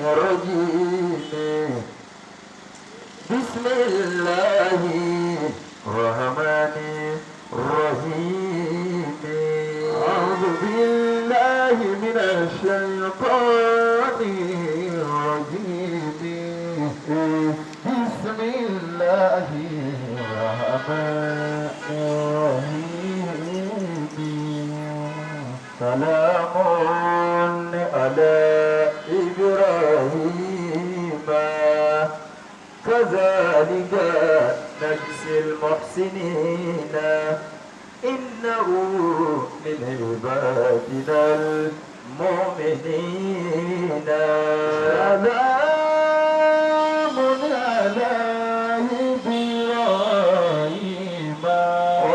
الرجيم بسم الله الرحمن الرحيم أعوذ بالله من الشيطان الرجيم بسم الله الرحمن الرحيم سلام على إبراهيم كذلك نجزي المحسنين إنه من عبادنا المؤمنين سلام على إبراهيم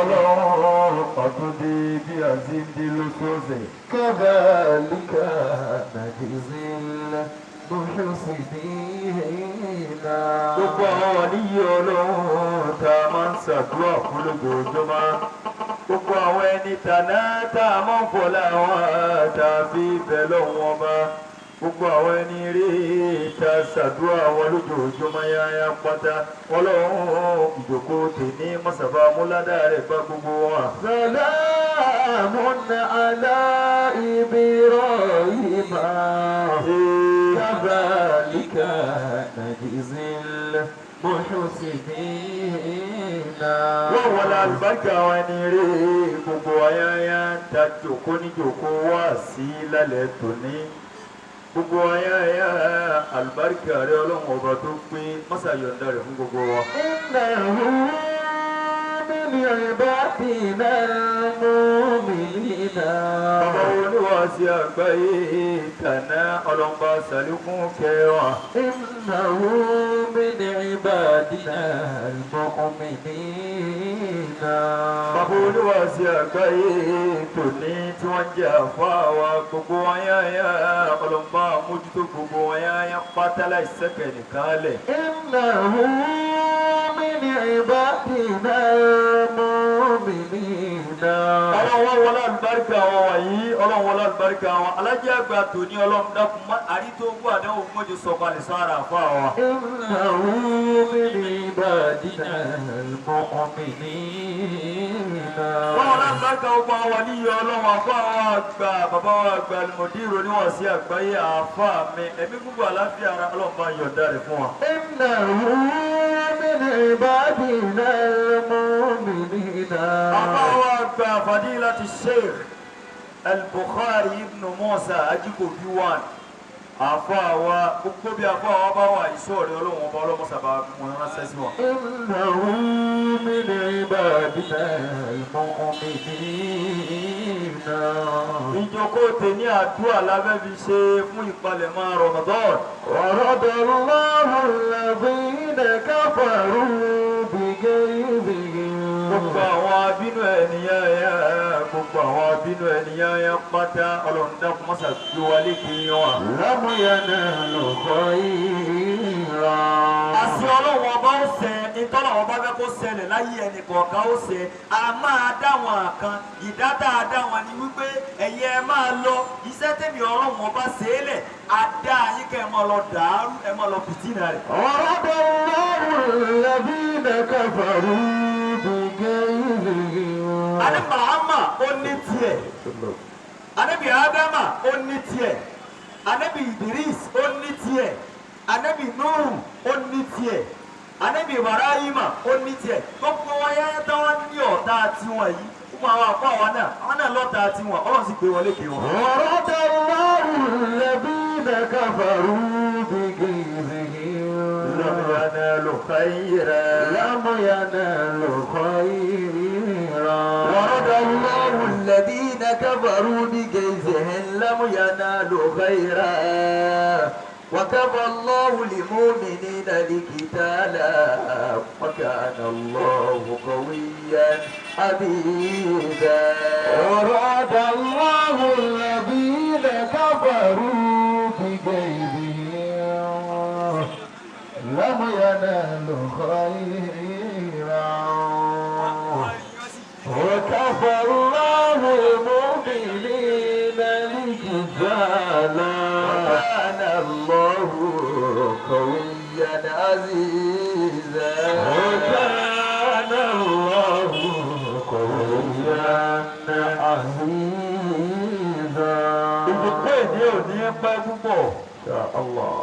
Ọlọ́run ọdún dé bí a ṣe ń dé lóṣooṣẹ̀. كذلك نجزي المحسنين Gbogbo àwọn wàlíyé Ọlọ́run tá a máa ń ṣàdúrà fún lójoojúmọ́. Gbogbo àwọn ẹni tàná tá a máa ń fọlá wọn tá a fi bẹ̀ lọ́wọ́ ọba. Gbogbo àwọn ẹni rí tá a ṣàdúrà wọn lójoojúmọ́ yáyá pátá. Ọlọ́run ìjókòó tèmi mọ́sàbá múládà rẹ̀ bá gbogbo wọn. سلام على إبراهيم كذلك نجزي المحسنين Wọ́n wọlé àlùbáríkà àwọn ẹni rí gbogbo ayáyá ta jòkó ní jòkó wá sí lálẹ́ tòní. Gbogbo ayáyá àlùbáríkà rẹ Ọlọ́run ọba tó pé mọ́sàyọ̀ǹda rẹ̀ fún gbogbo wa. إنه من عبادنا المؤمنين Bàbá oníwàásí àgbáyé tàná ọlọ́mọba sàlékún kẹwàá. إنه من عبادنا المؤمنين Bàbá oníwàásí àgbáyé tòní tí wọ́n jẹ́ àfáà wa gbogbo ayáyá ọlọ́mọba mójútó gbogbo ayáyá pátá láìsẹ́kẹ̀ nìkan lẹ̀. إنه من عبادنا المؤمنين Ọlọ́run wọlé àlùbáríkà wọn wọ̀nyí, Ọlọ́run wọlé àlùbáríkà wọn. Alájẹ́ àgbà tòní Ọlọ́run dákun má àrítógún àdánwò mọ́jọ sọ̀kalẹ̀ sára àfáà wa. إنه من عبادنا المؤمنين Wọ́n wọlé àlùbáríkà gbogbo àwọn wàlíyé Ọlọ́run àfáà wa àgbà bàbá wa àgbà àlùmọ̀dírò níwọ̀n sí àgbáyé àfáà mi. Ẹ̀mí gbogbo àlàáfíà ara Ọlọ́run bá yọ̀ǹda rẹ̀ fún wa. إنه من عبادنا المؤمنين Bàbá wa àgbà Fadilati Sheikh Al-Bukhari ibn Musa Ajikobi one. Àfáà wa gbogbo bí àfáà wa bá wà ìṣọ́ rẹ̀ Ọlọ́run ọba ọlọ́mọsàbà mọ̀ ránṣẹ́ sí wọn. إنه من عبادنا المؤمنين Ìjókòó tèmi àdúrà lábẹ́ fi ṣe fún ìpalẹ̀mọ́ Ramadan. ورد الله الذين كفروا بغيظهم Gbogbo àwọn abínú ènìyàn yẹn gbogbo àwọn abínú ènìyàn yẹn pátá Ọlọ́run dákun mọ́sà gbé wa lékè wọn. لم ينالوا خيرا Àṣẹ Ọlọ́run ọba ó ṣẹ, ìtọ́lọ̀ ọba fẹ́ kó ṣẹlẹ̀ láyé ẹnì kọ̀ọ̀kan ó ṣẹ. A máa dá wọn kan, ìdá tá a dá wọn ni wípé ẹ̀yin ẹ máa lọ, iṣẹ́ tèmi Ọlọ́run ọba ṣe é lẹ̀, a dá yín kẹ́ ẹ máa lọ dàárú, ẹ máa lọ fìtínà rẹ̀. ورد الله الذين كفروا بغيظهم Adé Mahama ó ní tiẹ̀. Anabi Adama ó ní tiẹ̀. Anabi Idris ó ní tiẹ̀. Anabi Nuhu ó ní tiẹ̀. Anabi Ibrahima ó ní tiẹ̀. Gbogbo wọn yáyá táwọn ní ọ̀tá tiwọn yìí. Gbogbo àwọn àpá wa náà, àwọn náà lọ́tà tiwọn, Ọlọ́run sì gbé wọn lékè wọn. ورد الله الذين كفروا بغيظهم لم ينالوا خيرا. لم ينالوا خيرا ورد الله الذين كفروا بجيزهم لم ينالوا خيرا وكفى الله المؤمنين القتال وكان الله قويا عزيزا. ورد الله الذين كفروا بغيظهم لم ينالوا خيرا وكفى الله المؤمنين القتال وكان عزيزا. وكان الله قويا عزيزا. Ìdìbò èdè ò ní pẹ́ púpọ̀. Allah.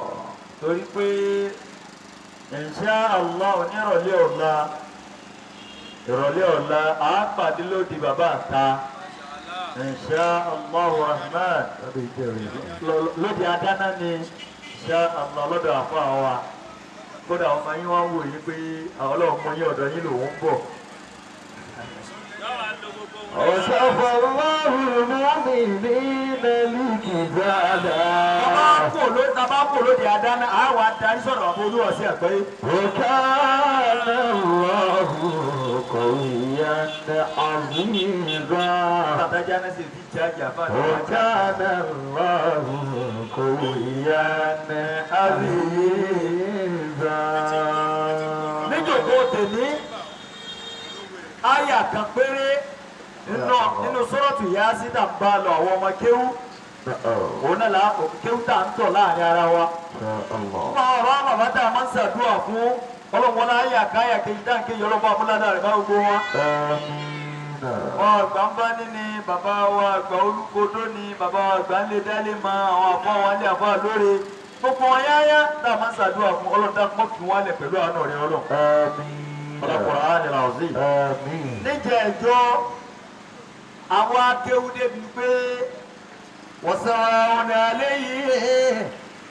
Torí pé insha Allah onírọ̀lẹ́ ọ̀la ìrọ̀lẹ́ ọ̀la à á pàdé lóde bàbá àta insha Allah rahman lóde adáná ni insha Allah lọ́dọ̀ àfa wa kódà ọmọ yín wá wò yín pé àwọn ọlọ́run mọ yín ọ̀dọ̀ yín lòún bọ̀. وصف الله المؤمنين الكتاب. Tàbá kò lóde adáná à wà darí sọ̀rọ̀ àbò olúwa sí àgbáyé. وكان الله قويا عزيزا. Bàbá Jáná sì fi jáde àfa. وكان الله قويا عزيزا. Níjòkó tèmi, àyà kan péré nínú sọ́rọ̀tù Yásí tá ń bá lọ àwọn ọmọ kéwú. Òun náà la kéwú tá ń tọ̀ láàrin ara wa. Fún àwọn ọ̀rọ̀ àwọn bàbá tá a máa ń ṣàdúrà fún ọlọ́wọ́n láyà káyà kejì tá ń kéjì ọlọ́wọ́ amúládà rẹ̀ bá gbogbo wọn. Wọn àgbà ń bá níní bàbá wa àgbà olúkodó ni bàbá wa àgbà ń lé dálé mọ àwọn àfọ wa lé àfọ lóore. Gbogbo wọn yáyá tá a máa ń ṣàdúrà fún ọlọ́dà mọ́ kí wọ́n lẹ̀ pẹ̀lú àánú rẹ̀ ọlọ́run. Al-Qur'an al-Azim. Níjẹ̀ ẹjọ́ àwọn akéwú débi pé وسواء عليه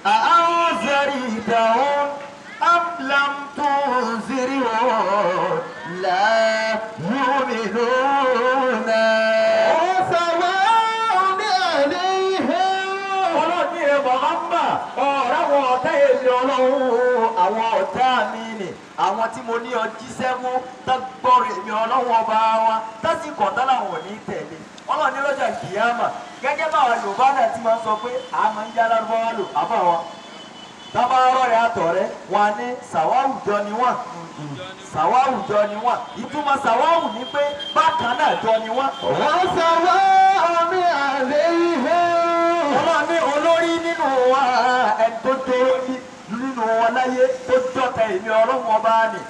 أأنذرتهم أم لم تنذرهم لا يؤمنون. وسواء عليهم. Ọlọ́run ní ẹ̀ Muhammad ọ̀rọ̀ àwọn ọ̀tá èmi ọlọ́run àwọn ọ̀tá mi nì àwọn tí mo ní ọ jíṣẹ́ mú tá gbọ́rọ̀ èmi ọlọ́run ọba wa tá sì kọ̀tá làwọn ò ní tẹ̀lé. Ọlọ́run ní lọ́jà kìyàmà gẹ́gẹ́ báwa Yorùbá náà ti máa ń sọ pé a máa ń yá lárúbáwá lò àbá wa. Tábà rọ̀rẹ́ àtọ̀rẹ́ wa ní sàwáwùjọ ni wọ́n. Sàwáwùjọ ni wọ́n. Ìtumọ̀ sàwáwù ni pé bákan náà jọ ni wọ́n. وسواء عليهم. Ọlọ́run ní olórí nínú wa ẹni tó dúró nínú wọn láyé tó jọta èmi ọlọ́run ọba ni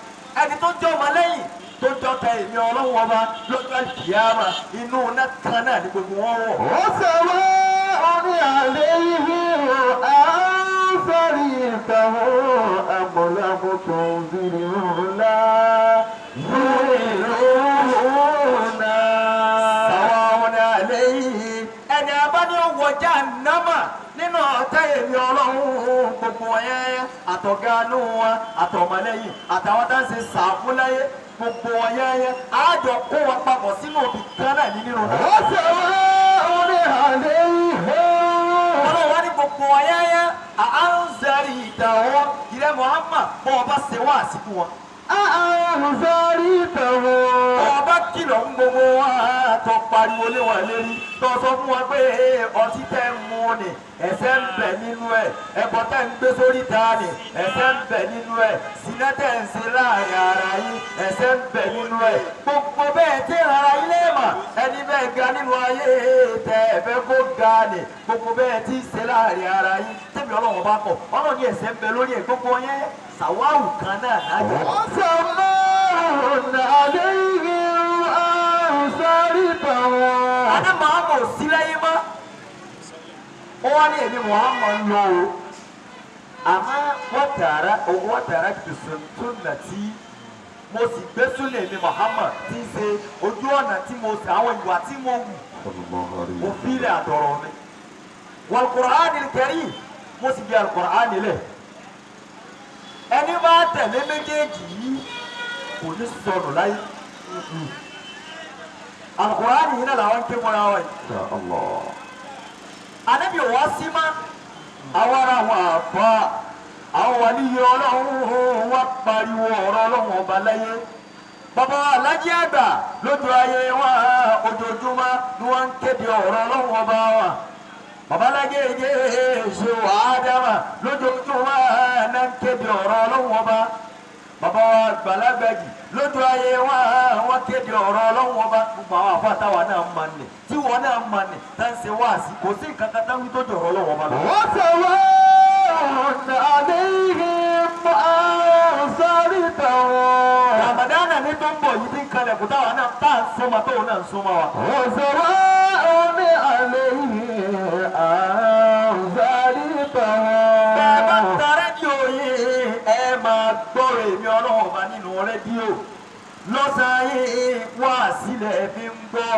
ẹni tó jọ ọmọ lẹ́yìn tó jọta èmi ọlọ́run ọba lọ́jọ́ àlùkìyámà inú iná kan náà ní gbogbo wọn wọ̀. وسواء عليهم أأنذرتهم أم لم تنذرهم لا يؤمنون. Sàwọn àlẹ́yìn ẹni abáni wọjá námà nínú ọ̀tá èmi ọlọ́run gbogbo wọn yẹ́yẹ́ àtọ̀gánú wọn àtọ̀mọlẹ́yìn àtàwọn tá ń ṣe sàfún láyé gbogbo wọn yẹ́yẹ́ àjọ kó wọn papọ̀ sínú òbí kan náà ní nínú náà. وسواء عليهم. Ọlọ́run wá ní gbogbo wọn yẹ́yẹ́ à ń zẹ́rì ìdáwọ́ ìrẹ́ Muhammad bọ́ ọba ṣe wá àsìkò wọn. أأنذرتهم. Ọba kìlọ̀ ń gbogbo wa tó pariwo lé wọn lérí tó sọ fún wọn pé ọtí tẹ́ ń mu ni ẹ̀ṣẹ̀ ń bẹ nínú ẹ̀ ẹbọ tẹ́ ń gbé sórí ta ni ẹ̀ṣẹ̀ ń bẹ nínú ẹ̀ síná tẹ́ ń ṣe láàrin ara yín ẹ̀ṣẹ̀ ń bẹ nínú ẹ̀ gbogbo bẹ́ẹ̀ tí ara yín lè mà ẹni bẹ́ẹ̀ ga nínú ayé tẹ́ ẹ fẹ́ kó ga ni gbogbo bẹ́ẹ̀ tí ń ṣe láàrin ara yín tẹ́mi ọlọ́run bá kọ̀ ọlọ́run ní ẹ̀ṣẹ̀ ń bẹ lórí ẹ̀ gbogbo yẹn sàwáwù kan náà náà. وسواء عليهم أأنذرتهم. Àná Muhammad ò sí láyé mọ́. Ó wá ní èmi Muhammad ń lọ o. Àmọ́ wọ́n tààrà tuntun tí mo sì gbé súlẹ̀ mi Muhammad tí ń ṣe ojú ọ̀nà tí mo sì àwọn ìwà tí mo wù mo fi ilẹ̀ àtọ̀rọ̀ mi. Wal Qur'anil Karim mo sì gbé Al-Qur'an nílẹ̀. Ẹni bá tẹ̀lé méjèèjì yìí kò ní sọnù láyé. Al-Qur'an yìí náà làwọn ń ké mọ́ra wa yìí. Ànábì wá sí má àwọn ará àwọn àbá àwọn wàlíyé ọlọ́run wá pariwo ọ̀rọ̀ ọlọ́run ọba láyé. Bàbá Alájí àgbà lójú ayé wa ojoojúmọ́ ni wọ́n ń kéde ọ̀rọ̀ ọlọ́run ọba wa. Bàbá Alágége ṣe wàá dáma lójoojúmọ́ náà ń kéde ọ̀rọ̀ ọlọ́run ọba. Bàbá wa Gbàlágbàjì lójú ayé wa wọ́n kéde ọ̀rọ̀ ọlọ́run ọba. Gbogbo àwọn àfa táwa náà ń mọ̀ ní tí wọ́n náà ń mọ̀ ní tá ń ṣe wáàsí kò sí nǹkan kan táwọn tó jọ̀rọ̀ ọlọ́run ọba lọ. وسواء عليهم أنصرتهم. Ramadana ní tó ń bọ̀ yìí ti ń kalẹ̀ kó táwa náà tá à ń súnmọ́ tóun náà ń súnmọ́ wa. وسواء عليهم أنذرتهم. Bẹ́ẹ̀ bá ń ta rédíò yìí, ẹ máa gbọ́rọ̀ èmi Ọlọ́run ọba nínú rédíò. Lọ́sàn-án yìí wá sílẹ̀ fi ń gbọ́.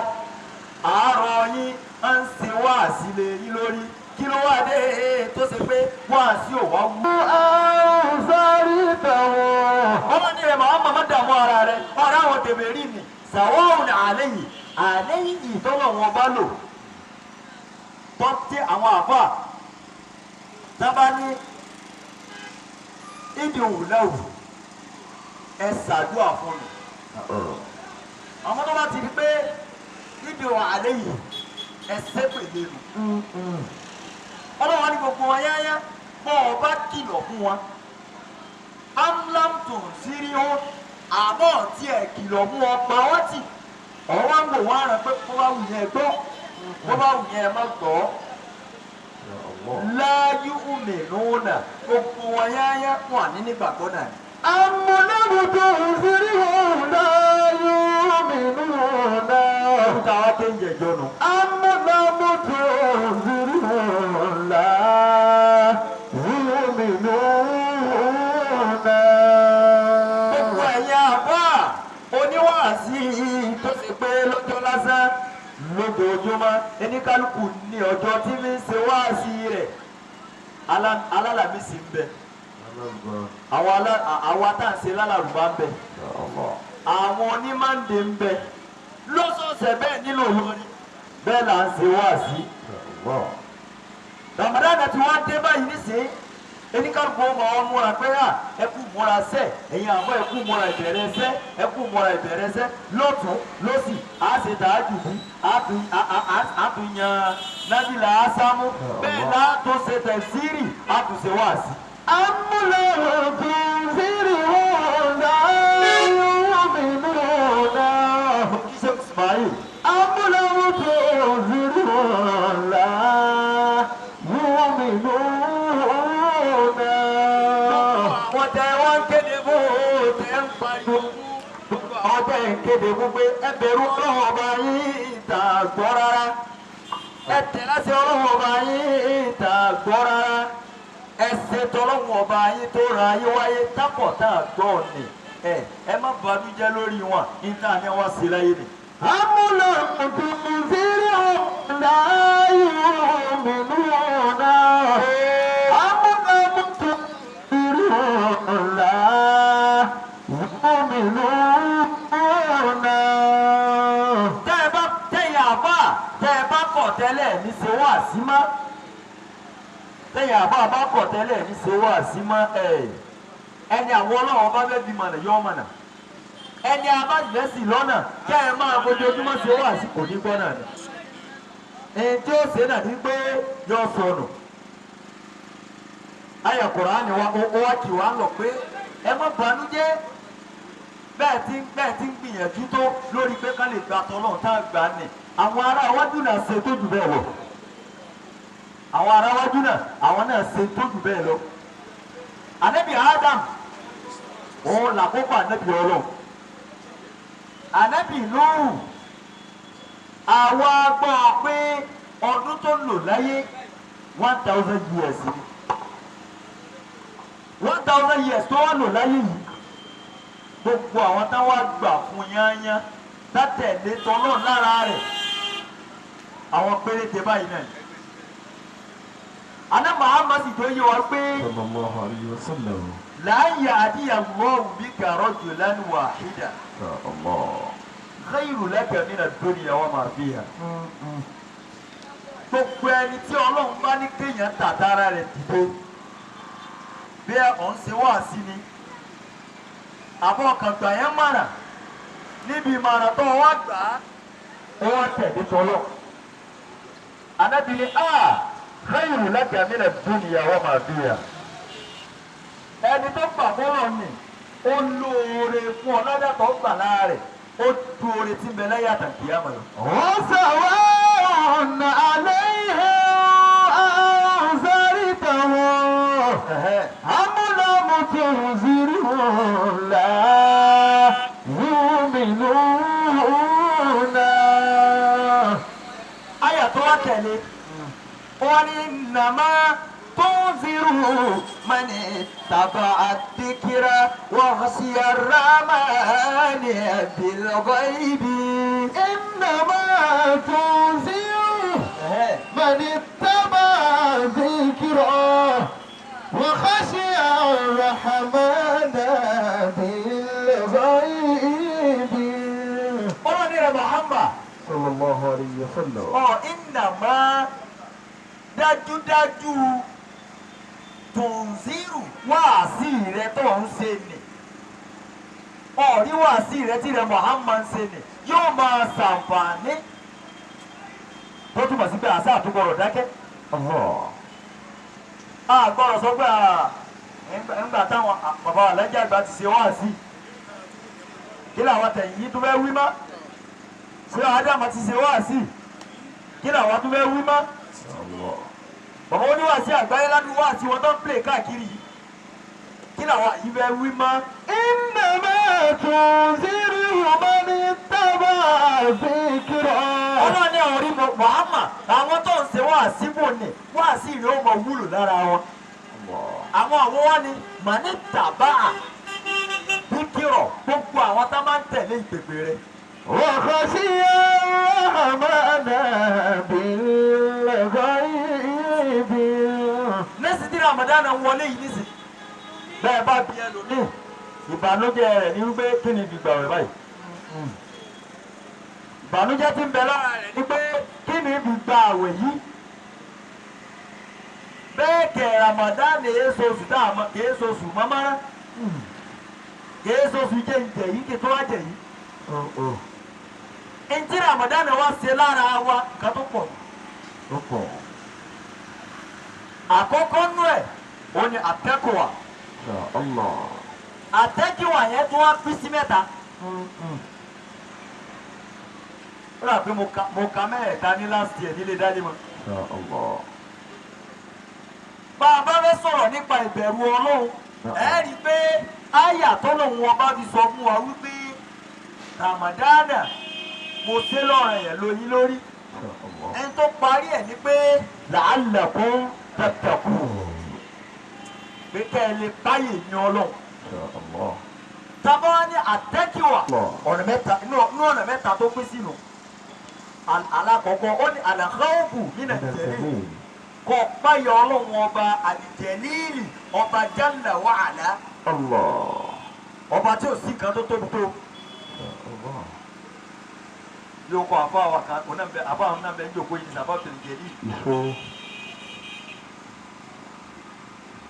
Àárọ̀ yín á ń ṣe wá sílẹ̀ yín lórí. Kí ló wá dé tó ṣe pé wá sí òwá wú? أنذرتهم. Ọmọ ní rẹ̀ màá màmá dààmú ara rẹ̀. Ọ̀rẹ́ àwọn tèmẹ̀rí ni sàwọ́ọ̀n àlẹ́yìn àlẹ́yìn ìtọ́wọ̀ wọn bá lò. Tọ́tí àwọn àfà tábà ní ìdí òwúlẹ̀wù ẹ ṣàdúrà fún mi. Àwọn tó bá ti di pé ìdí òwò àlẹ́yìn ẹ ṣépè lẹ́nu. Ọlọ́wọ́n ní gbogbo wọn yáyá bọ́ ọ bá kìlọ̀ fún wọn. Amlamtun sírí ó àmọ́ tí ẹ kìlọ̀ mú ọ pa wọ́n tì. Ọ̀wá ń wò wọ́n rẹ̀ pé kó bá wù yẹn gbọ́ kó bá wù yẹn má gbọ́. Láyé ùmìnúnà gbogbo wọn yáyá wọn ní nígbàgbọ́ náà ni. أم لم تنذرهم لا يؤمنون. Orúkọ àwọn tó ń jẹjọ nù. أم لم تنذرهم لا يؤمنون. Gbogbo ẹ̀yin àbá oníwàásí tó ṣe pé lọ́jọ́ lásán lójoojúmọ́ ẹnikálukú ní ọjọ́ tí mi ń ṣe wáàsí rẹ̀. Alálàmísì ń bẹ, àwọn tá à ń ṣe lálàrúbá ń bẹ, àwọn onímọ̀ǹdè ń bẹ lọ́sọ̀ọ̀sẹ̀ bẹ́ẹ̀ nílò Ìlọrin bẹ́ẹ̀ là ń ṣe wáàsí. Ramadan ti wá dé báyìí nísìnyí eníkàlùkù ọmọ ọ múra pé à ẹ kú múra sẹ ẹ̀yin àbọ̀ ẹ kú múra ìbẹ̀rẹ̀ sẹ ẹ kú múra ìbẹ̀rẹ̀ sẹ lọ́tún lọ́sì á ṣe tààjù bí á tún yan nábìlà ásámú bẹ́ẹ̀ là á tún ṣe tẹ̀síìrì á tún ṣe wáàsí. أم لم تنذرهم لا يؤمنون. Kí ṣe Ismail. أم لم تنذرهم لا يؤمنون. Àwọn tẹ wọ́n ń kéde fún tẹ ń pariwo fún gbogbo àwọn tẹ ń kéde fún pé ẹ bẹ̀rù Ọlọ́run ọba yín tà gbọ́ rárá. Ẹ tẹ̀ láti Ọlọ́run ọba yín tà gbọ́ rárá. Ẹ ṣètò Ọlọ́run ọba yín tó ra yín wáyé tápọ̀ tá a gbọ́ ni. Ẹ má banújẹ́ lórí wọn níta ni wọ́n ṣe láyé ni. أم لم تنذرهم لا يؤمنون. أم لم تنذرهم لا يؤمنون. Tẹ́ ẹ bá tẹ̀yìn àbá tẹ́ ẹ bá kọ̀ tẹ́lẹ̀ ní ṣe wá sí mọ́. Tẹ̀yìn àbá bá kọ̀ tẹ́lẹ̀ ní ṣe wá sí mọ́ ẹ̀. Ẹni àwọn Ọlọ́run bá fẹ́ fi mọ̀nà yọ mọ̀nà. Ẹni abájẹ́sì lọ́nà kẹ́ ẹ máa fojoojúmọ́ ṣe wá sí kò ní gbọ́ náà ni. Ẹni tí ó ṣe náà ní pé yọ sọnù. Ayà Kùránì wa ó wá kì wá lọ pé ẹ má banújẹ́ bẹ́ẹ̀ tí ń gbìyànjú tó lórí pé ká lè gba tọ́lọ́run tá a gbà ní. Àwọn ará wájú náà ṣe tó jù bẹ́ẹ̀ lọ. Àwọn ará wájú náà àwọn náà ṣe tó jù bẹ́ẹ̀ lọ. Ànábì Adam òun làkókò ànábì Ọlọ́run. Ànábì Nuhu àwa gbọ́ pé ọdún tó lò láyé 1000 years ni. 1000 years tó wà lò láyé yìí gbogbo àwọn táwa gbà fún yányán tátẹ̀lé tọ́lọ́ lára rẹ̀ àwọn péréte báyìí náà ni. Àná Muhammad sì tó yé wa pé Sallallahu alayhi wa sallam. la yahdiyallahu bika rajulan wahida Ya Allah. khayru laka mina dunya wa ma fiha. Gbogbo ẹni tí Ọlọ́run bá ní kéèyàn tàdára rẹ̀ dìde bí ọ̀ ń ṣe wá sí ni àbọ̀ kan gbà yẹn mọ̀ràn níbi ìmọ̀ràn tó wá gbà á ó wá tẹ̀lé tọ́lọ̀. Ànábì ní a khayru laka mina dunya wa ma fiha. Ẹni tó gbà fọlọ́ ni ó lóore fún ọ lọ́dọ̀ tó gbà lára rẹ̀ ó tu oore tí ń bẹ láyé àtàkì àmọ̀ lọ. وسواء عليهم أنذرتهم أم لم تنذرهم tó wá tẹ̀lé wọ́n ní nàmá tunziru mani taba'a dhikra wa khashiya rahmani bil ghaibi. إنما تنذر من اتبع ذكره وخشي الرحمن بالغيب. Ọlọ́ni rẹ̀ Muhammad. صلى الله عليه وسلم. Ọ̀ ìnàmá dájúdájú tòǹzírù wáàsí rẹ tó ń ṣe nì ọ̀rí wáàsí rẹ tí rẹ Muhammad ń ṣe nì yóò máa ṣàǹfààní tó túmọ̀ sí pé àṣà àtúgbọ̀rọ̀ dákẹ́. A gbọ́dọ̀ sọ pé ńgbà táwọn bàbá alájà àgbà ti ṣe wáàsí kí làwọn tẹ̀yìn yìí tún fẹ́ wí mọ́ ṣé Ádámù ti ṣe wáàsí kí làwọn tún fẹ́ wí mọ́ bàbá oníwàásí àgbáyé ládùúgbò wáàsí wọn tó ń plè káàkiri yìí kí làwọn yìí fẹ́ wí mọ́. إنما تنذر من اتبع ذكره. Ọlọ́ni ọ̀rí Muhammad àwọn tó ń ṣe wáàsí bò ní wáàsí rẹ̀ ó mọ wúlò lára wọn. Àwọn wá ní màní tàbá bíkírọ̀ gbogbo àwọn tá máa ń tẹ̀lé ìpèpè rẹ̀. وخشي الرحمن بالغيب. Nísìsiyìí tí Ramadan wọlé yìí nísìsiyìí bẹ́ẹ̀ bá bí ẹlòmíì ìbànújẹ́ rẹ̀ ní wípé kí ni ìgbà rẹ̀ báyìí. Ìbànújẹ́ tí ń bẹ lára rẹ̀ ni pé kí ni ìgbà àwẹ̀ yìí. Bẹ́ẹ̀ kẹ̀ Ramadan èso oṣù tá a mọ̀ kì í soṣù mọ́mọ́rán kì í soṣù jẹ́ ìjẹ̀ yìí kì í tó wá jẹ̀ yìí. Ntí Ramadan wá ṣe lára wa nǹkan tó pọ̀. Àkọ́kọ́ nú ẹ̀ ó ní àtẹ́kùwà. Àtẹ́kùwà yẹn tó wá pín sí mẹ́ta. Ó rà pé mo ka mẹ́ẹ̀ẹ́ta ní last year nílé dálé mọ́. Bá a bá fẹ́ sọ̀rọ̀ nípa ìbẹ̀rù Ọlọ́run ẹ rí i pé àyà tọ́lọ́run ọba fi sọ fún wa wípé Ramadana mo ṣe lọ́rọ̀ yẹn lóyún lórí. Ẹni tó parí ẹ̀ ni pé la'allakum tattaqun pé kẹ́ ẹ lè báyìí ní Ọlọ́run. Tábà wá ní àtẹ́kíwà ọ̀nà mẹ́ta inú ọ̀nà mẹ́ta tó pín sínú. Alákọ̀ọ́kọ́ ó ní al-khawfu mina al-jalil kọ́ páyọ̀ Ọlọ́run ọba al-jalili ọba jalla wa ala ọba tí ò sí nǹkan tó tóbi tó. Yóò kọ àfa àwọn kan àfa àwọn náà bẹ ń jòkó yìí sábà tó ń jẹ ní.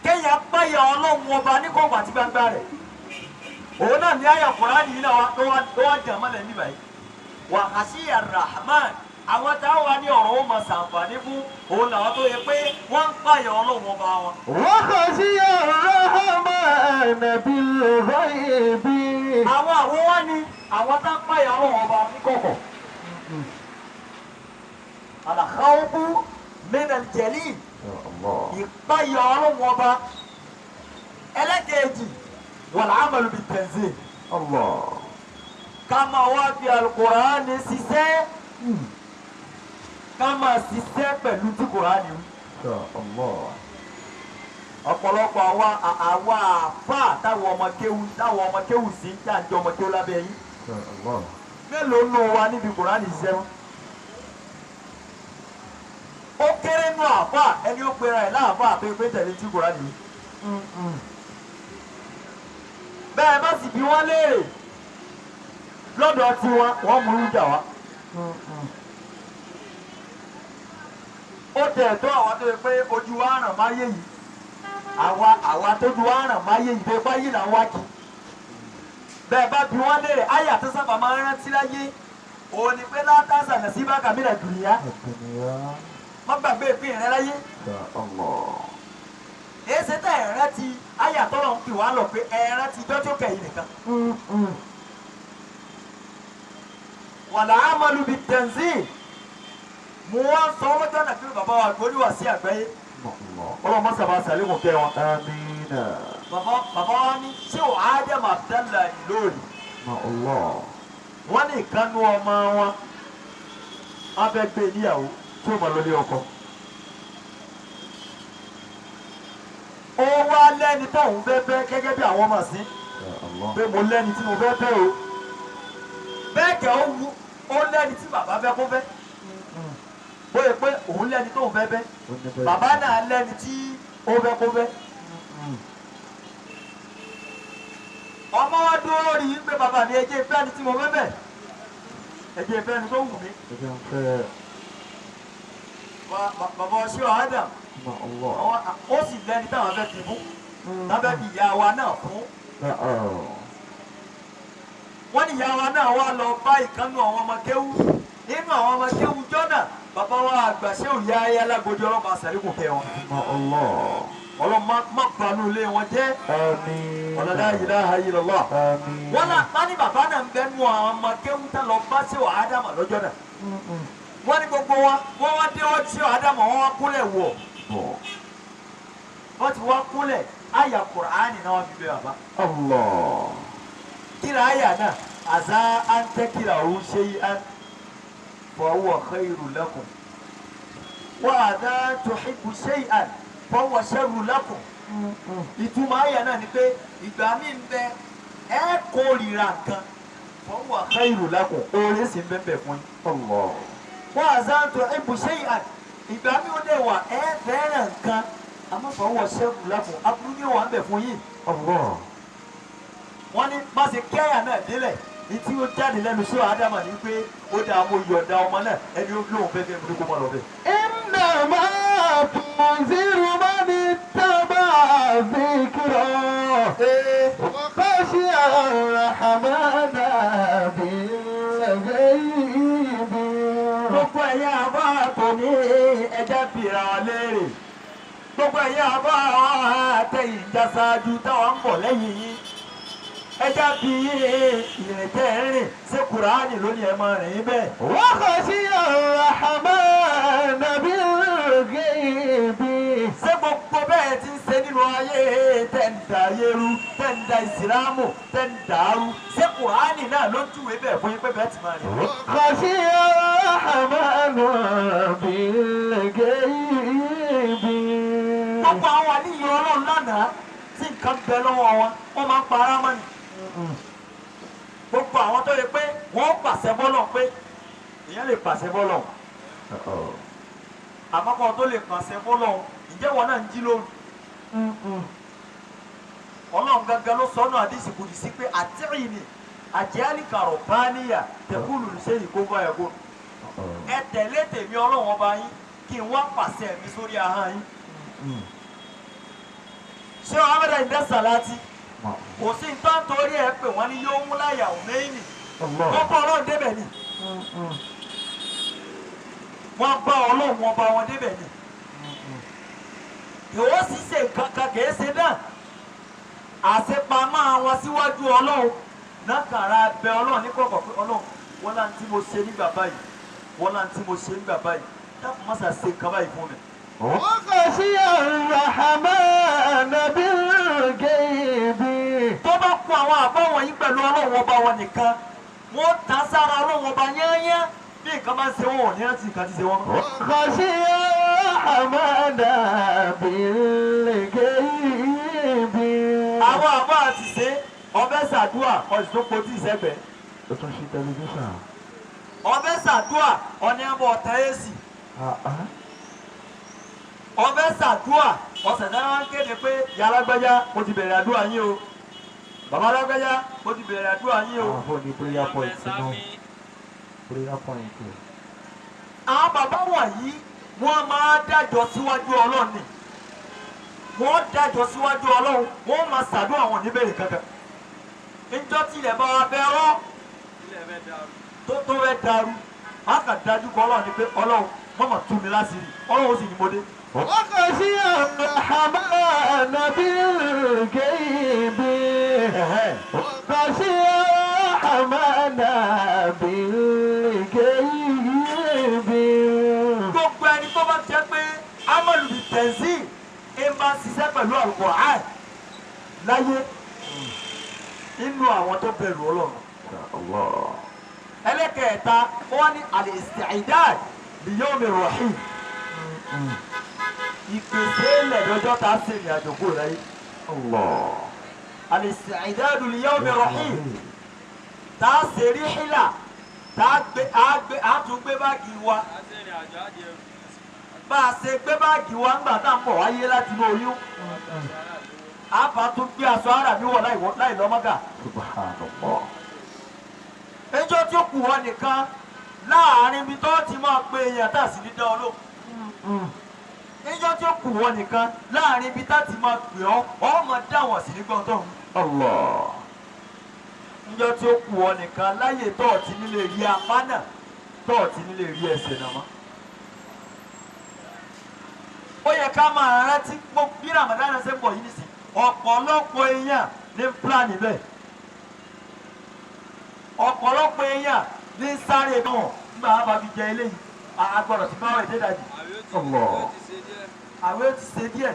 Kéèyàn páyà Ọlọ́run ọba ní kọ̀kọ̀ àti gbangba rẹ̀ òun náà ní àyà Kùránì yìí náà ló wá jàn mọ́lẹ̀ níbà yìí. Wa khashiya Rahman àwọn táwa ní ọ̀rọ̀ ó máa ṣàǹfààní fún òun làwọn tó yẹ pé wọ́n ń páyà Ọlọ́run ọba wọn. Wa khashiya Rahman bil ghaibi. Àwọn àwọn wá ní àwọn tá ń páyà Ọlọ́run ọba ní kọ̀kọ̀. Al-khawfu min al-jalil ìpáyà Ọlọ́run ọba ẹlẹ́kẹ̀ẹ́jì wal-amalu bit-tanzil ká máa wá fi Al-Qur'ani ṣiṣẹ́ ká máa ṣiṣẹ́ pẹ̀lú tí Kùránì wí. Ọ̀pọ̀lọpọ̀ àwa àfáà táwọn ọmọ kéwú sí jáde ọmọ kéwú lábẹ́ yín mélòó nù wa níbi Kùránì ṣiṣẹ́ wọn. Ó kéré nù àfáà ẹni ó pera ẹ̀ láàfáà tó pé tẹ̀lé tí Kùránì wí. Bẹ́ẹ̀ bá sì bí wọ́n léèrè lọ́dọ̀ tiwọn wọ́n mú un jà wá. Ó tẹ̀ tó àwọn tó yẹ pé ojú wa ràn máyé yìí àwa tójú wa ràn máyé yìí tó yẹ báyìí là ń wá kí. Bẹ́ẹ̀ bá bí wọ́n léèrè àyà tó sábà máa ń rántí láyé òun ni pé látàṣà nà sí bákà mí nà dùnìyà má gbàgbé ìpín rẹ láyé. Èsì tẹ̀ ẹ̀ rántí àyà tọ́lọ̀ ń pè wá lọ pé ẹ̀ rántí ijọ́ tó kẹ̀yìn nìkan. Wàlà amalu bi tanzil mo wá sọ lọ́jọ́ náà pé bàbá wa gbórí wá sí àgbáyé ọlọ́run mọ́sàbá sàlékún kẹ́ wọn. Bàbá wa ní ṣé o Adam Abdallah lórí wọ́n ní ìkànnú ọmọ wọn wọ́n fẹ́ gbé níyàwó. tí ó máa lọ lé ọkọ. Ó wá lẹ́ni tóun fẹ́ fẹ́ gẹ́gẹ́ bí àwọn ọmọ sí pé mo lẹ́ni tí mo fẹ́ fẹ́ o. Bẹ́ẹ̀ kẹ́ ó wu ó lẹ́ni tí bàbá fẹ́ kó fẹ́. Bóyá pé òun lẹ́ni tóun fẹ́ fẹ́, bàbá náà lẹ́ni tí ó fẹ́ kó fẹ́. Ọmọ wa dúró lórí yìí pé bàbá mi ẹjẹ́ ìfẹ́ ni tí mo fẹ́ fẹ́, ẹjẹ́ ìfẹ́ ni tó wù mí. Bàbá ọṣẹ́ Adam ó sì lẹ́ni táwọn fẹ́ fi fún, táwọn fi ìyá wa náà fún. Wọ́n ní ìyá wa náà wá lọ bá ìkànnù àwọn ọmọ kéwú. Nínú àwọn ọmọ kéwú jọ́nà, bàbá wa àgbà ṣé òye ayé alágbòdì ọlọ́mọ àṣàlékún kẹ́ wọn. Ọlọ́run má banú ilé wọn jẹ́. Ọ̀làdá ilaha illallah. Wọ́n náà bá ní bàbá náà ń bẹ nú àwọn ọmọ kéwú tá lọ bá ṣé wàá Ádámà lọ́jọ́ náà. Wọ́n ní gbogbo wọn, wọ́n wá dé wọ́n ṣé Ádámà wọ́n wá kúnlẹ̀ wọ̀. Wọ́n ti wá kúnlẹ̀ àyà Kùránì náà wọ́n fi bẹ bàbá. Kíra àyà náà, àzá à ń tẹ́ kíra òun ṣe yí án fa huwa khairu lakum. Wa àdá tuhibbu shay'an fọwọ́ sẹ́rù lákùn. Ìtumọ̀ àyà náà ni pé ìgbà mi ń bẹ ẹ kórìíra nǹkan fọwọ́ khairu lakum oore sì ń bẹ bẹ fún yín. Wọ́n àzántó ibù shay'an ìgbà mi ò dẹ̀ wà ẹ fẹ́ràn nǹkan àmọ́ fọwọ́ sẹ́rù lákùn aburú ni wà ń bẹ fún yín. Wọ́n ní má ṣe kẹ́yà náà délẹ̀ ní tí ó jáde lẹ́nu sí Ádámà ní pé ó dáa mo yọ̀ọ̀dá ọmọ náà ẹni ó lóun fẹ́ fẹ́ mi kó mọ́ lọ bẹ́ẹ̀. إنما تنذر من اتبع ذكرا وخشي الرحمن بالغيب. Gbogbo ẹ̀yin àbá kò ní ẹja bìrà léèrè. Gbogbo ẹ̀yin àbá àtẹ̀yìn jásáájú táwọn ń bọ̀ lẹ́yìn yín. Ẹja bí ìrìntẹ́ rìn ṣé Kùránì lónìí ẹ̀ máa rìn bẹ́ẹ̀. وخشي الرحمن بالغيب. Ṣé gbogbo bẹ́ẹ̀ ti ń ṣe nínú ayé tẹ̀ ń da ayé rú, tẹ̀ ń da ìsìlámù, tẹ̀ ń dàrú? Ṣé Kùránì náà ló júwèé bẹ́ẹ̀ fún yín pé bẹ́ẹ̀ ti máa rìn? وخشي الرحمن بالغيب. Gbogbo àwọn àníyàn Ọlọ́run lánàá tí nǹkan bẹ lọ́wọ́ wọn, wọ́n máa ń pa ara mọ́ ni. Gbogbo àwọn tó yẹ pé wọ́n pàṣẹ bọ́lọ̀ pé èèyàn lè pàṣẹ bọ́lọ̀ àmọ́ kan tó lè pàṣẹ bọ́lọ̀ ǹjẹ́ wọn náà ń jí lóru? Ọlọ́run gangan ló sọ ọ́nà àdìsí kùdì sí pé àtìrìnì àjẹ́àlìkàrọ̀ báníyà tẹ̀kúlù ṣe ìkókó ẹ̀kọ́. Ẹ tẹ̀lé tèmi Ọlọ́run ọba yín kí n wá pàṣẹ mi sórí ahọ́n yín. Ṣé Ahmed Ayinde Salati kò sí nǹkan torí ẹ pé wọ́n ní yóò mú láyà òmẹ́yìn wọ́n bá Ọlọ́run débẹ̀ ni. Wọ́n bá Ọlọ́run ọba wọn débẹ̀ ni. Kò sì ṣe nǹkan kan kìí ṣe náà àṣepamọ́ àwọn síwájú Ọlọ́run náà kàrà bẹ Ọlọ́run ní kọ̀kọ̀ pé Ọlọ́run wọ́n láǹ tí mo ṣe nígbà báyìí, wọ́n láǹ tí mo ṣe nígbà báyìí, dákun má ṣàṣe nǹkan báyìí fún mi. وخشي الرحمن بالغيب. Tó bá kó àwọn àbá wọ̀nyí pẹ̀lú Ọlọ́run ọba wọn nìkan, wọ́n ta sára Ọlọ́run ọba yányá bí nǹkan bá ń ṣe wọn ò ní rántí nǹkan tí ṣe wọ́n mọ́. وخشي الرحمن بالغيب. Àwọn àbá àti ṣe ọbẹ̀ ṣàdúà ọ̀sùn tó potí ìṣẹ́gbẹ́. Ó tún ṣí tẹlifíṣàn. Ọbẹ̀ ṣàdúà ọ̀ní ẹ̀bọ̀ ọ̀tá èsì. Ọbẹ̀ ṣàdúà ọ̀sẹ̀ náà wọ́n kéde pé ìyá alágbájá mo ti bẹ̀rẹ̀ àdúrà yín o. Bàbá alágbájá mo ti bẹ̀rẹ̀ àdúrà yín o. Àwọn fóònù prayer point náà. Prayer point. Àwọn bàbá wọ̀nyí wọ́n máa dájọ́ síwájú Ọlọ́run ni. Wọ́n dájọ́ síwájú Ọlọ́run, wọ́n máa ṣàdúrà wọn níbẹ̀rẹ̀ kankan. Níjọ́ tí ilẹ̀ bá wa bẹ́ rọ́ tó fẹ́ dàrú, a kà dájú kọ Ọlọ́run ni pé Ọlọ́run wọ́n máa tú mi láṣìírí, Ọlọ́run ó sì ní mo dé. وخشي الرحمن بالغيب. وخشي الرحمن بالغيب. Gbogbo ẹni tó bá jẹ́ pé amalu bi tẹ̀sí ẹ máa ṣiṣẹ́ pẹ̀lú Al-Qur'an láyé inú àwọn tó bẹ̀rù Ọlọ́run. Ẹlẹ́kẹ̀ẹ́ta wọ́n ní al-isti'dad liyawmi rahim. Ìpèsè lẹ́dọ̀jọ́ tá a ṣe ìrìn àjò kúrò láyé. Al-isti'dadu liyawmi rahim. Tá a ṣe rí hílà tá a tún gbé báàgì wa. Bá a ṣe gbé báàgì wa ńgbà tá a ń bọ̀ wáyé láti inú oyún. A bá tún gbé aṣọ ara mi wọ̀ láì lọ́mọ́gà. Ẹjọ́ tí ó kù wọ́n nìkan láàrin ibi tó ti máa pe èèyàn tá a sì ní dán ọ lóhùn. Ẹjọ́ tí ó kù wọ́n nìkan láàrin ibi tá ti máa pè ọ́ ọ́ máa dá wọn sí nígbà tó ń. Ẹjọ́ tí ó kù wọ́n nìkan láyè tó ọ̀ ti nílé rí apá náà tó ọ̀ ti nílé rí ẹsẹ̀ náà mọ́. Ó yẹ ká máa rántí bí Ramadan ṣe ń bọ̀ yìí nìsín ọ̀pọ̀lọpọ̀ èèyàn ní pílánì bẹ́ẹ̀. Ọ̀pọ̀lọpọ̀ èèyàn ní sáré náà nígbà wọn bá fi jẹ eléyìí agbọ́dọ̀ ti báwọn èdè dàjì. Àwẹ̀ ó ti ṣe díẹ̀.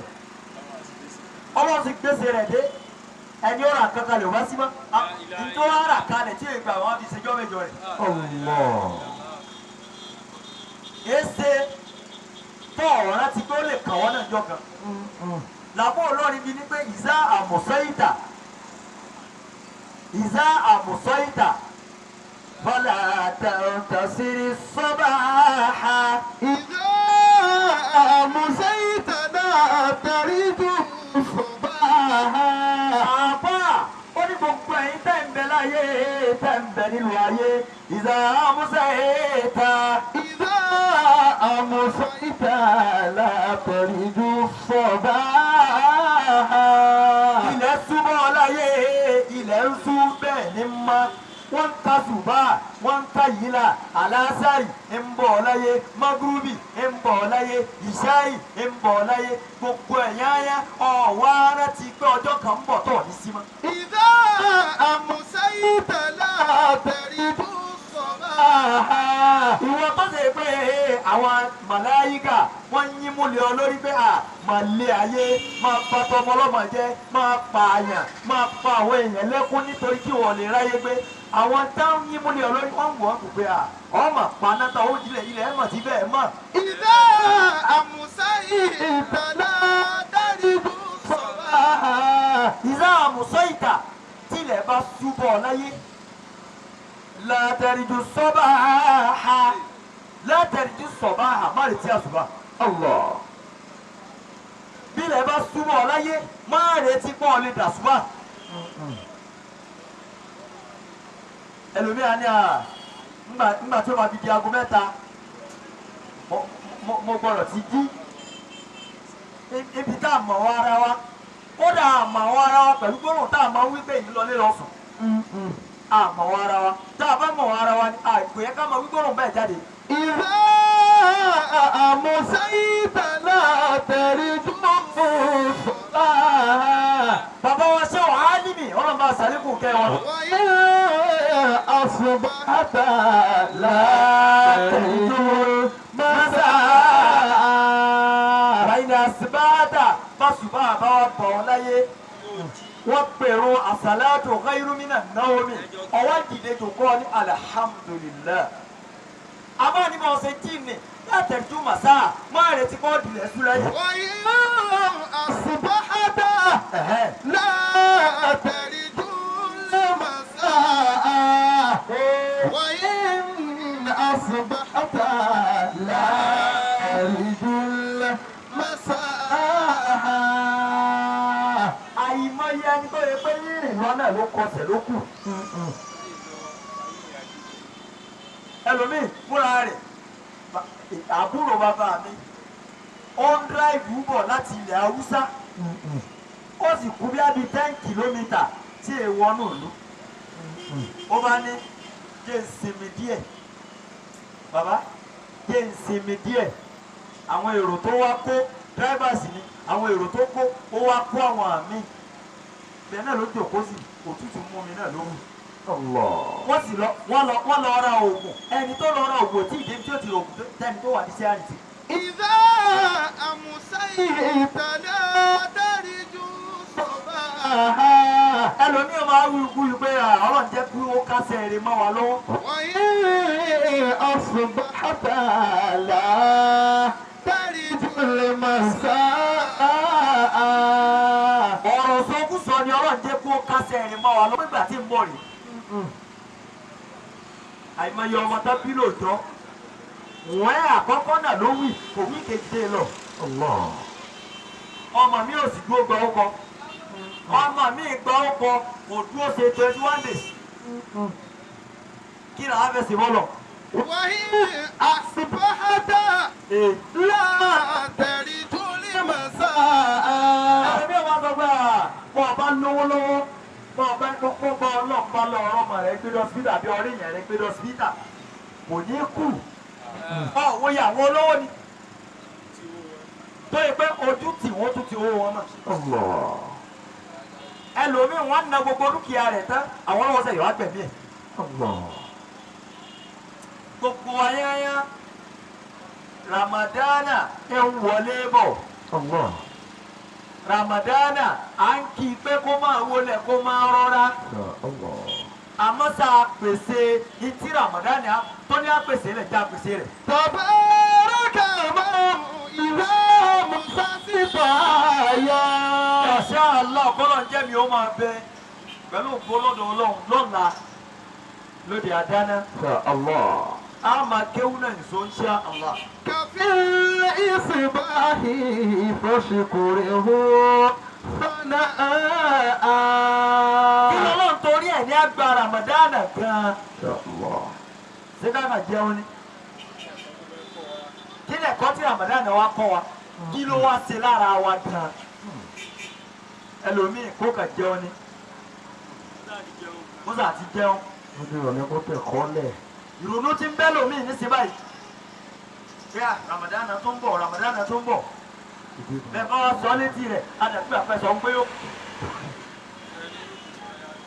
Ọlọ́run ti gbèsè rẹ̀ dé ẹni ó rà kankan lè wá sí mọ́. Nítorí ó rà kalẹ̀ tí ègbà wọn fi ṣèjọ́ mẹ́jọ rẹ̀. Èsè tó ọ̀rọ̀ láti pé ó lè kàn wọ́n náà jọ kan. Làbọ̀ olórin bíi ní pé ìzá àmọ̀sọ́yìntà ìzá àmọ̀sọ́yìntà fọlá tàǹtàṣírí sọ́bàá. Ìzá àmọ̀sọ́yìntà náà tẹ̀rí dùn sọ́bàá. Àbá ó ní gbogbo ẹ̀yin tẹ́ ń bẹ láyé tẹ́ ń bẹ nílùú ayé ìzá àmọ̀sọ́yìntà. Ìzá àmọ̀sọ́yìntà látẹ̀rí dùn sọ́bàá. Ilẹ̀ súnmọ́ láyé ilẹ̀ ń sú bẹ́ẹ̀ ní mọ́. Wọ́n ń ta ṣùbà wọ́n ń ta yìlá alásàrì ń bọ̀ láyé magrubi ń bọ̀ láyé ìṣáì ń bọ̀ láyé gbogbo ẹ̀yáyá ọ̀wá rántí pé ọjọ́ kan ń bọ̀ tọ̀ ní símọ́. Ìdá àmùsáyìtà látẹ̀rí dùn sọ́bàá. Ìwọ tó ṣe pé àwọn màláyíkà wọ́n yín múlẹ̀ ọ lórí pé à máa lé ayé máa pa tọmọ ọlọ́mọ jẹ́ máa pa àyàn máa pa àwọn èèyàn lẹ́kún nítorí kí wọ́n lè ráyé gbé. Àwọn táwọn yín múlẹ̀ ọ lórí wọ́n wọ̀ ọ́ pé à ọmọ panáta ó dilẹ̀ ilẹ̀ ẹ̀ mọ̀ sí bẹ́ẹ̀ mọ̀. Ìdá àmùsáyìtà látẹ̀rí dùn sọ́bàá. Ìdá àmùsáyìtà tilẹ̀ bá súbọ̀ láyé látẹ̀rìjú sọ́bàá látẹ̀rìjú sọ́bàá má retí àsùbà. Bílẹ̀ bá súnmọ́ láyé má retí pọ́ lè dàsùbà. Ẹlòmíà ní à ńgbà tí ó máa fi di aago 3 mo gbọ́dọ̀ ti jí. Ibi tá a mọ̀ wọ́n ara wa kódà a mọ̀ wọ́n ara wa pẹ̀lú gbólóhùn tá a máa ń wí pé ìlọlé lọ sùn. A mọ̀ wọ́n ara wa tá a bá mọ̀ wọ́n ara wa ni àìkò yẹ ká máa wí gbólóhùn bẹ́ẹ̀ jáde. Ìzá àmùsáyìtà látẹ̀rí dùn sọ́bàá. Bàbá wa ṣé wàá nímì ọlọ́run bá sàlékún kẹ́ wọn. Wàyí àsùbàtà látẹ̀rí dùn mọ́sàá. Wàyí ni àsùbàtà bá ṣùgbọ́n àbá wa bọ̀ ọ́ láyé. Wọ́n pèrò àsàlátù ghayru minan nawmi ọwọ́ dìde tó kọ́ ní alhamdulillah. Àmọ́ ní mo ṣe jí ni látẹ̀jú màsá máa retí kọ́ dìlẹ̀ súlẹ̀ yìí. Wàyí àsùbàtà látẹ̀rí dùn mọ́sàá. Wàyí àsùbàtà látẹ̀rí dùn mọ́sàá. Àìmọye ẹni tó yẹ pé rírìn lọ́nà ló kọsẹ̀ ló kù. Ẹlòmíì fúnra rẹ̀ àbúrò bàbá mi ó ń dráìbù bọ̀ láti ilẹ̀ Haúsá ó sì kú bí ábí 10 kìlómítà tí èèwọ̀ náà lò. Ó bá ní jẹ́ ń sinmi díẹ̀ bàbá jẹ́ ń sinmi díẹ̀. Àwọn èrò tó wá kó drivers ni àwọn èrò tó kó ó wá kó àwọn àmì bẹ́ẹ̀ náà ló jòkó sí òtútù mú mi náà lóhùn. Wọ́n sì lọ wọ́n lọ ra oògùn ẹni tó lọ ra oògùn tí ìdí tí ó ti rò oògùn tẹ́ni tó wà ní sẹ́yìn ti. Ìdá àmùsáyìtà látẹ̀rí dùn sọ́bàá. Ẹlòmíràn máa wí kú yìí pé Ọlọ́run jẹ́ kí ó kásẹ̀ eré mọ́ wa lọ́wọ́. Wàyí وإن أصبحت لا ترجو المساء. Ọ̀rọ̀ sọkúsọ ni Ọlọ́run jẹ́ kó kásẹ̀ ẹ̀rìn mọ́ wa lọ́wọ́ ìgbà tí ń bọ̀ rè. Àìmọye ọmọ tán bí lóòjọ́ wọ́n ẹ̀ àkọ́kọ́ náà ló wì kò wí kejì dé lọ. Ọmọ mi ò sì dúró gba ọkọ, ọmọ mi gba ọkọ kò dúró ṣe 21 days. Kí làwọn fẹ́ ṣe bọ́lọ̀? وإن أصبحت لا ترجو المساء. Ẹ̀mí ò máa sọ pé bọ́ ọ bá lówó lọ́wọ́, bọ́ ọ bá kọ́kọ́ bá ọlọ́pàá lọ ọ̀rọ̀ ọmọ rẹ̀ gbé lọ síbítà bí ọ̀rẹ́ yẹn rẹ̀ gbé lọ síbítà kò ní kú. Ọ̀wọ́ yà wọ́n lọ́wọ́ ni tó yẹ pé ojú tì wọ́n tún ti owó wọn mọ̀. Ẹlòmíì wọ́n na gbogbo dúkìá rẹ̀ tán, àwọn ọlọ́wọ́ sẹ́yìn wá gbẹ̀mí ẹ̀. Gbogbo ayáyá Ramadana ẹ̀ ń wọlé bọ̀. Ramadana à ń kí i pé kó máa wọlé kó máa rọra. Àmọ́ sá a pèsè ìtí Ramadana tó ní àpèsè rẹ̀ já pèsè rẹ̀. تبارك من إذا مسسطايا. Insha Allah kọ́lọ̀ ń jẹ́ mi ó máa bẹ pẹ̀lú ògbólọ́dọ̀ Ọlọ́run lọ́la lóde àdáná. A máa kéwú náà nìṣó insha Allah. كفي الإصباح فاشكره ثناء. Kí lọ́lọ́run torí ẹ̀ ní àgbà Ramadana gan-an? Ṣé ká máa jẹun ni? Kí lẹ̀kọ́ tí Ramadana wa kọ́ wa? Kí ló wá ṣe lára wa gan-an? Ẹlòmíì kó kà jẹun ni. Musa ti jẹun. Ìrònú ti ń bẹ́ lòmíì nísìnyí báyìí. Bí a Ramadana tó ń bọ̀, Ramadana tó ń bọ̀. Bẹ́ẹ̀ bá wa sọ létí rẹ̀, àdàbí àfẹsọ̀ ń pé ó.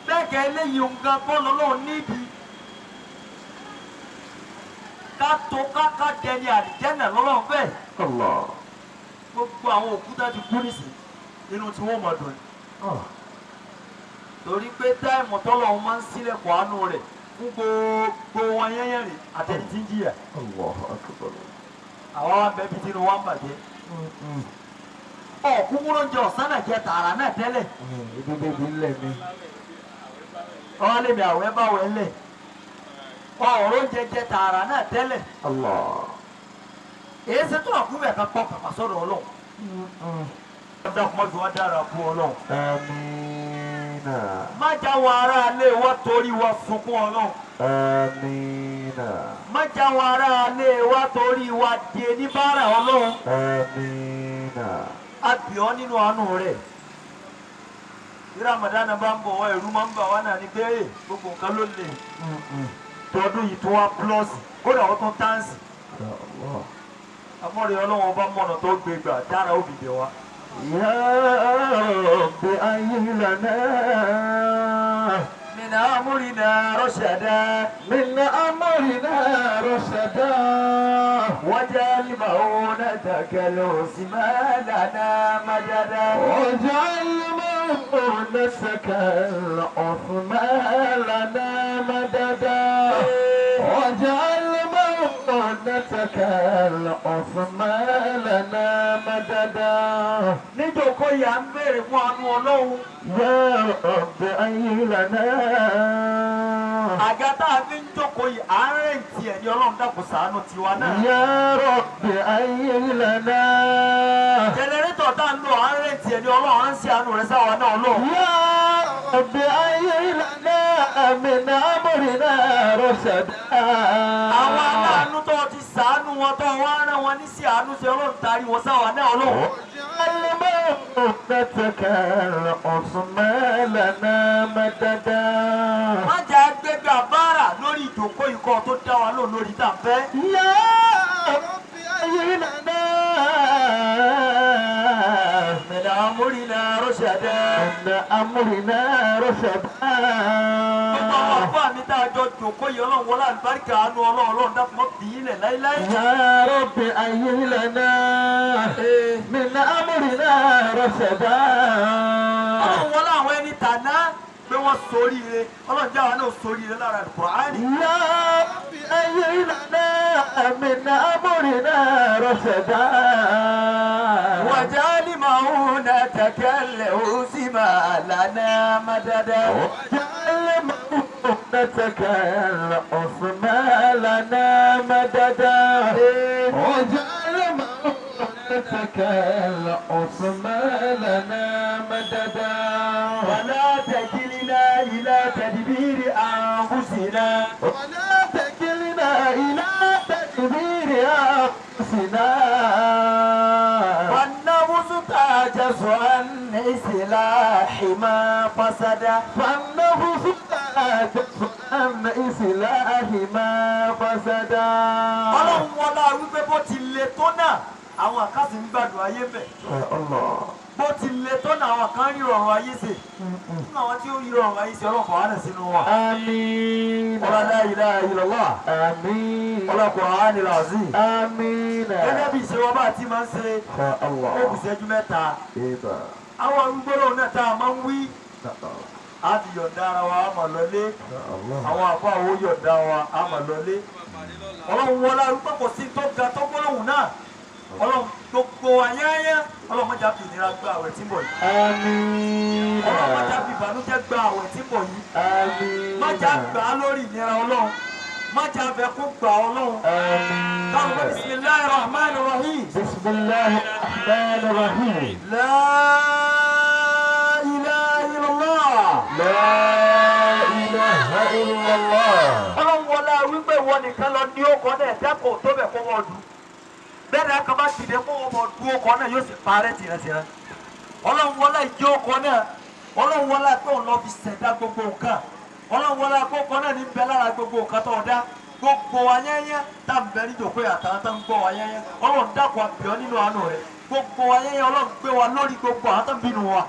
Bẹ́ẹ̀ kẹ́ eléyìí nǹkan kọ́ lọ́lọ́run níbi. Ká tó ká dẹni àlìjẹ́nà lọ́lọ́run fẹ́. Gbogbo àwọn òkúta ti kú nísìnyí, inú tí wọ́n mọ̀ dùn. Torí pé táìmù tọ́lọ́run máa ń sílẹ̀kùn àánú rẹ̀ fún gbogbo wọn yẹ́yẹ́ rè àtẹni tí ń jìyà. Àwa wa bẹ́ẹ̀ bí tinú wa ń bàjẹ́. Ọ̀kúnkún ló ń jẹ ọ̀sán náà jẹ tààrà náà tẹ́lẹ̀. Ọ̀hún lèmi àwẹ̀ bá wẹ̀ ńlẹ̀. Ọ̀rọ̀ oúnjẹ jẹ tààrà náà tẹ́lẹ̀. Èyí ṣe tó àkúrò ẹ̀ka pọ̀ pàpà sọ̀rọ̀ Ọlọ́run. Ọ̀dà kò má fi wá dára fún Ọlọ́run. Má já wọn aráalé wa torí wa sunkún Ọlọ́run. Má já wọn aráalé wa torí wa di oníbàárà Ọlọ́run. A bì ọ́ nínú àánú rẹ̀. Bí Ramadana bá ń bọ̀ wá, ẹ̀rù máa ń bà wá náà ní pé gbogbo nǹkan ló lè. Tọdún yìí tó wá plọ́ọ̀sì, kódà ó tún táǹsì. Amọ̀rẹ̀ Ọlọ́run ọba mọ̀nà tó gbé gbà dára ó bìbẹ̀ wá. يا رب أين لنا من أمرنا رشدا. من أمرنا رشدا. واجعل مؤونتك العظمى لنا مددا. واجعل مؤونتك العظمى لنا مددا. واجعل مؤونتك العظمى لنا مددا. Níjókòó yìí à ń béèrè fún àánú Ọlọ́run. يا رب أين لنا. Àga tá a fi ń jókòó yìí à ń rẹ̀ǹtì ẹ̀ ní Ọlọ́run dákun ṣàánú tiwa náà. يا رب أين لنا. Jẹnẹrétọ̀ tá a ń lò à ń rẹ̀ǹtì ẹ̀ ní Ọlọ́run à ń ṣe àánú rẹ̀ sáwa náà Ọlọ́run. يا رب أين لنا من أمرنا رشدا. Àwọn aláàánú tó ti ṣàánú wọn tó wá rán wọn ní sí àánú ṣe Ọlọ́run tarí wọn sáwa náà Ọlọ́run. واجعل مؤونتك العظمى لنا مددا. Má jẹ́ agbẹ́gbẹ́ àbára lórí ìjókòó ikọ̀ tó dá wa lóhùn lórí tá a fẹ́. يا رب أين لنا من أمرنا رشدا. من أمرنا رشدا. Gbogbo àwọn àfáà mi tá a jọ jòkó yìí Ọlọ́run wọlé àlùbáríkà àánú Ọlọ́run Ọlọ́run dákun mọ́ fi í lẹ̀ láíláí. يا رب أين لنا من أمرنا رشدا. Ọlọ́run wọlé àwọn ẹni tàná Pé wọ́n ṣoríire, Ọlọ́run jẹ́ àwọn náà ṣoríire lára Al-Qur'ani. يا رب هيئ لنا من أمرنا رشدا واجعل معونتك العظمى لنا مددا. واجعل معونتك العظمى لنا مددا. واجعل معونتك العظمى لنا مددا. ولا تكلنا إلى تدبير أنفسنا. ولا تكلنا إلى تدبير أنفسنا. والنفس تعجز عن إصلاح ما فسد. فالنفس تعجز عن إصلاح ما فسد. Ọlọ́run wọlá wípé bó ti le tó náà àwọn kan sì ń gbádùn ayé bẹ̀. Bó ti le tó náà àwọn kan rí ọrọ̀ ayé ṣe. Nínú àwọn tí ó rí ọrọ̀ ayé ṣe Ọlọ́run fàwọn náà sínú wọn. Àmín. Ọlá la ilaha illallah. Àmín. Ọlá Qur'anil azim. Àmín. Gẹ́gẹ́ bí ìṣe wọn bá ti máa ń ṣe ó kù ìṣẹ́jú mẹ́ta. Àwọn arúgbó náà tá a máa ń wí. A ti yọ̀ǹda ara wa a máa lọlé. Àwọn àfọ àwọn yọ̀ǹda wa a máa lọlé. Ọlọ́run wọlá arúgbó kò sí tó ga tó gbólóhùn náà. Ọlọ́run gbogbo ayáyá Ọlọ́run má jẹ́ fi ìnira gba àwẹ̀ tí ń bọ̀ yìí. Àmín. Ọlọ́run má jẹ́ fi ìbànújẹ́ gba àwẹ̀ tí ń bọ̀ yìí. Àmín. Má jẹ́ gbà á lórí ìnira Ọlọ́run. Má jẹ́ fẹ́ kó gbà Ọlọ́run. Àmín. Káwọn bá bisimilahi rahman rahim. Bisimilahi rahman rahim. La ilaha illallah. La ilaha illallah. Ọlọ́run wọlá wípé ìwọ nìkan lọ ní ọkọ̀ náà dákò tó bẹ̀ kó wọ́n dùn. Bẹ́ẹ̀ ni a bá dìde kó wọ́n mọ̀ dún ọkọ̀ náà yóò sì parẹ́ tìrẹ̀tìrẹ̀. Ọlọ́run wọlá ìjẹ́ ọkọ̀ náà. Ọlọ́run wọlá pé òun lọ fi ṣẹ̀dá gbogbo nǹkan. Ọlọ́run wọlá pé ọkọ̀ náà ní bẹ lára gbogbo nǹkan tó dá. Gbogbo wa yẹ́nyẹ́ tá à ń bẹ níjòkó àtàwọn tá ń gbọ́ wa yẹ́nyẹ́. Ọlọ́run dákun àbíọ́ nínú àánú rẹ̀. Gbogbo wa yẹ́nyẹ́ Ọlọ́run gbé wa lórí gbogbo àwọn tó ń bínú wa.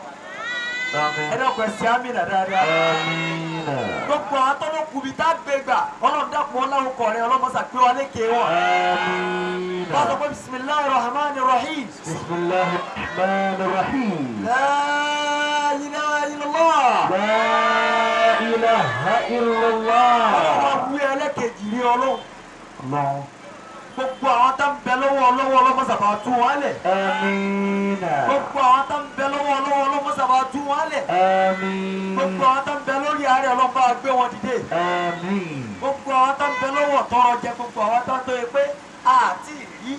Ẹ dákun ẹ ṣe àmín dáadáa. Àmín. Gbogbo àwọn tó ló kùbí tá a gbé gbà Ọlọ́run dákun ọláwó kọ̀ rẹ ọlọ́mọṣà gbé wa lékè wọn. Àmín. Wọ́n sọ pé bisimilahi rahman rahim. Bisimilahi rahman rahim. La ilaha illallah. La ilaha illallah. Ọlọ́run wí ẹlẹ́kejì rí Ọlọ́run. Allah. Gbogbo àwọn tó ń bẹ lọ́wọ́ ọlọ́wọ́ ọlọ́mọṣà bá tú wọn lẹ̀. Àmín. Gbogbo àwọn tó ń bẹ lọ́wọ́ ọlọ́wọ́ ọlọ́mọṣà bá tú wọn lẹ̀. Àmín. Gbogbo àwọn tó ń bẹ lórí àárẹ̀ Ọlọ́run bá gbé wọn dìde. Àmín. Gbogbo àwọn tó ń bẹ lọ́wọ́ tọrọ jẹ gbogbo àwọn tó ń tó yẹ pé àti ìrí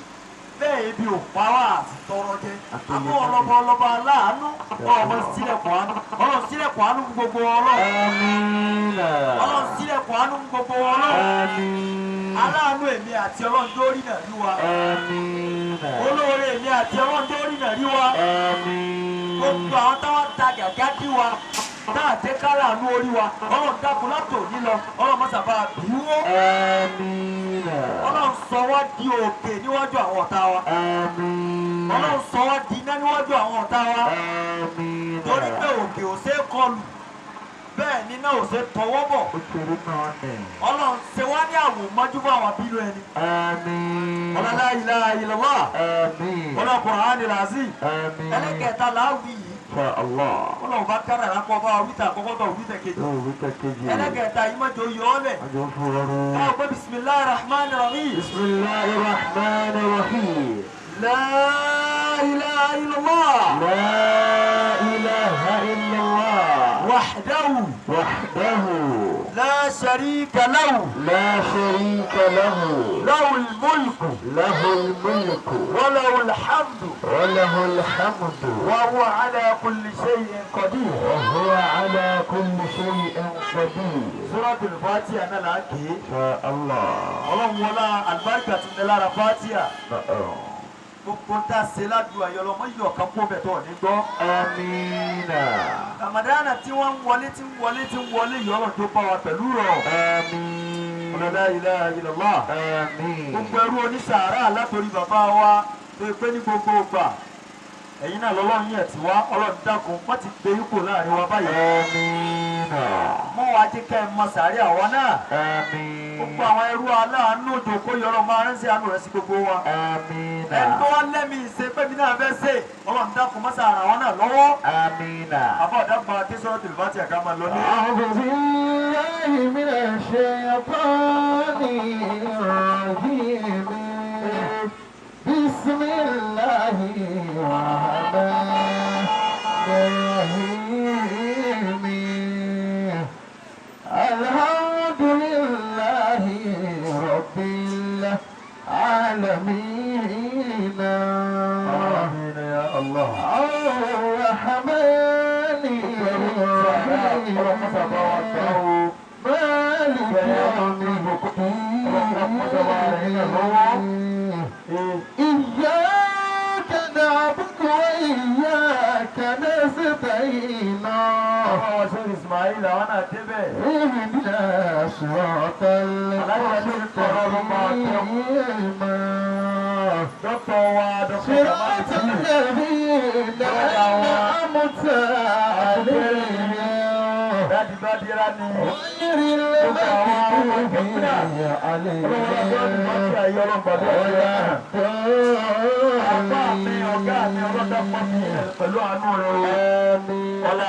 bẹ́ẹ̀ ibi ò pa wá àti tọrọ jẹ. Àmọ́ ọlọ́ba ọlọ́ba aláàánú ọmọ sílẹ̀kùn àánú. Ọlọ́run sílẹ̀kùn àánú fún gbogbo Ọlọ́run. Àmín. Ọlọ́run sílẹ̀kùn àánú fún gbogbo Ọlọ́run. Àmín. Aláàánú èmi àti Ọlọ́run tó rí náà rí wa. Àmín. Olóore èmi àti Ọlọ́run tó rí náà rí wa. Àmín. Gbogbo àwọn táwọn ta gàgá dí wa táà jẹ́ kára àánú orí wa. Ọlọ́run dákun látòní lọ. Ọlọ́run má sábà bí wó. Àmín. Ọlọ́run sọ wá di òkè níwájú àwọn ọ̀tá wa. Àmín. Ọlọ́run sọ wá di iná níwájú àwọn ọ̀tá wa. Àmín. Torí pé òkè ò ṣeé kọlù. Bẹ́ẹ̀ ni iná ò ṣeé tọwọ́ bọ̀. Ó kéré náà nì. Ọlọ́run ṣe wá ní àwòmọ́jú fún àwọn abínú ẹni. Àmín. Ọlọ́run la ilaha illallah. Àmín. Ọlọ́run Qur'anil azim. Àmín. Ẹlẹ́kẹ̀ẹ́ta làá wí yìí. Insha Allah. Ọlọ́run bá kára ìrákọ́ bá wíta àkọ́kọ́ tó wíta kejì. Yóò wí kẹ́kẹ́jì. Ẹlẹ́kẹ̀ẹ́ta yìí mọ́jọ yọ ọ́ lẹ̀. Ọjọ́ fún ọrùn. Káwọn pé bisimilahi rahman rahim. Bisimilahi rahman rahim. La ilaha illallah. La ilaha illallah. Wahdahu. Wahdahu. La sharika lahu. La sharika lahu. Lahul mulku. Lahul mulku. Wa lahul hamdu. Wa lahul hamdu. Wa huwa ala kulli shay'in qadir. Wa huwa ala kulli shay'in qadir. Suratul Fatiha náà là ń ké. Insha Allah. Ọlọ́run wọlá àlùbáríkà ti ń bẹ lára Fatiha. Gbogbo ń tà ṣe ládùúgbò ayọ̀lọ́mọ yìí ọ̀kan kó bẹ̀ tó ní gbọ́. Àmín. Ramadana tí wọ́n ń wọlé tí ń wọlé tí ń wọlé yìí Ọlọ́run tó bá wa pẹ̀lú rọ̀. Àmín. La ilaha illallah. Àmín. Gbogbo ẹrú onísàárà látòrí bàbá wa tó pé ní gbogbo ìgbà. Ẹ̀yin náà lọ́lọ́run yẹ̀ tí wá Ọlọ́run dákun wọ́n ti gbé ipò láàrin wa báyìí. Àmín. Mọ́ wa jẹ́ kẹ́ ẹ mọ sàárè àwa náà. Àmín. Gbogbo àwọn ẹrú aláàánú òjò kó yọrọ máa ránṣẹ́ àánú rẹ̀ sí gbogbo wa. Àmín. Ẹni tó wá lẹ́mìí ṣe pé mi náà fẹ́ ṣe Ọlọ́run dákun mọ́sà ara wọn náà lọ́wọ́. Àmín. Àbá ọ̀dàgbà kí sọ́rọ́ tìlùfàtì àká máa lọ ní. أعوذ بالله من الشيطان الرجيم بسم الله الرحمن الرحيم الحمد لله رب العالمين Àmín ya Allah. الرحمن الرحيم مالك يوم الدين إياك نعبد وإياك نستعين Àwọn ṣe Ismail àwọn náà débẹ̀. اهدنا صراط المستقيم Dọ́kítọ̀ wa dọ́kítọ̀ صراط الذين أنعمت عليهم Dáàdì bá dira ni. غير المغضوب عليهم ولا Àbá mi ọ̀gá mi ọlọ́dà pọ̀ mi pẹ̀lú àánú rẹ̀ o. الضالين. Ọlá